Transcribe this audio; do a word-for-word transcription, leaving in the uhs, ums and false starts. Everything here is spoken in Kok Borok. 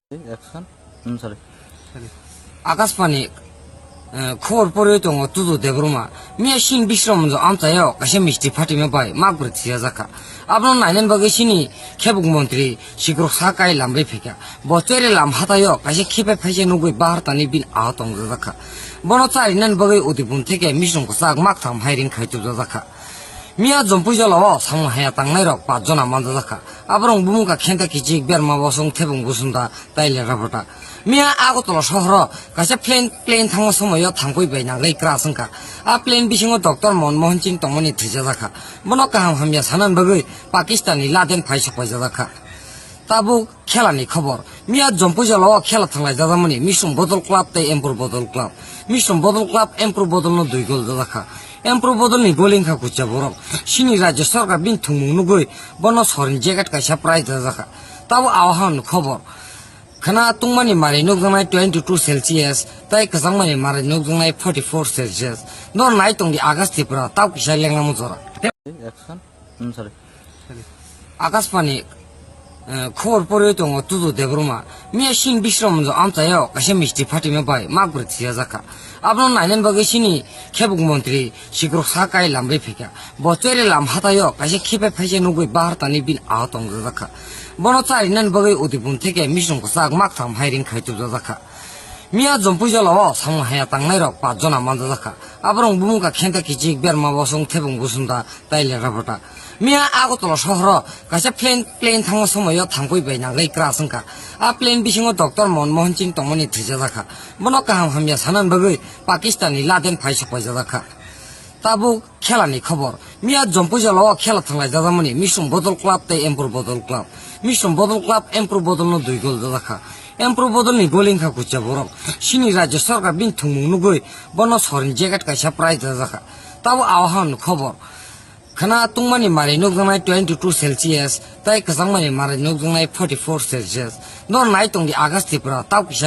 Action. Hmm, sorry. Akashbani, eh, khobor poriwi tongo Tudu Debbarma. Miya sin Bisramganj amchaio kaisa misti phatima bai mak bwrwi thwijajakha. Abono nainani bagwi sini khebuk montri sikrok sa kai lamri phikha. Bo chwrai lam hataio kaisa khipai phaisa nugwi bahartani bini aho tongjajakha. Bono charinani bagwi udibun theke misrung kwchak maktham hiring khai tubjajakha. Miya Jompuijala o samung haya tangnai rok paanch jona manjajakha. Aborok bumung kha Khenta Kichik, Berma Bosong, Thebung Busunda, tai Lekrapota. Miya Agartala sohoro kaisa plane, plane thangma somoio thangpui bai nangwi crash wngkha. A plane bisingo Doctor Manmohan Singh tongmani thwijajakha. Bono kaham hamya sanani bagwi Pakistan ni laden phai sokpaijajakha. Tabuk khela ni khobor. Miya Jompuijala o khela thanglai jajamani Misrung Bodol Club tei Empur Bodol Club. Misrung Bodol Club Empur Bodol no dui gol jajakha. Empur Bodol ni gol wngkha kucha borok. Sini rajya sarkar bini thwngmung nugwi bono sorin jacket kaisa prize jajakha. Tabuk awahan khobor. Khna tungmani mari nukjaknai twenty two Celsius tei kwchangmani mari nukjaknai forty four Celsius. No nai tongdi August Tripura tau kisa lenglamo jora. Action. Hmm, sorry. Akashbani, eh, khobor poriwi tongo Tudu Debbarma. Miya sin Bisramganj amchaio kaisa misti phatima bai mak bwrwi thwijajakha. Abono nainani bagwi sini khebuk montri sikrok sa kai lamri phikha. Bo chwrai lam hataio kaisa khipai phaisa nugwi bahartani bini aho tongjajakha. Bono charinani bagwi udibun theke misrung kwchak maktham hiring khai tubjajakha. Miya Jompuijala o samung haya tangnai rok paanch jona manjajakha. Aborok bumung kha Khenta Kichik, Berma Bosong, Thebung Busunda, tai Lekrapota. Miya Agartala sohoro kaisa plane, plane thangma somoio thangpui bai nangwi crash wngkha. A plane bisingo Doctor Manmohan Singh tongmani thwijajakha. Bono kaham hamya sanani bagwi Pakistan ni laden phai sokpaijajakha. Tabuk khela ni khobor. Miya Jompuijala o khela thanglai jajamani Misrung Bodol Club tei Empur Bodol Club. Misrung Bodol Club Empur Bodol no dui gol jajakha. Empur Bodol ni gol wngkha kucha borok. Sini rajya sarkar bini thwngmung nugwi bono sorin jacket kaisa prize jajakha. Tabuk awahan khobor. Khna tungmani mari nukjaknai twenty two Celsius tei kwchangmani mari nukjaknai forty four Celsius. No nai tongdi August Tripura tau kisa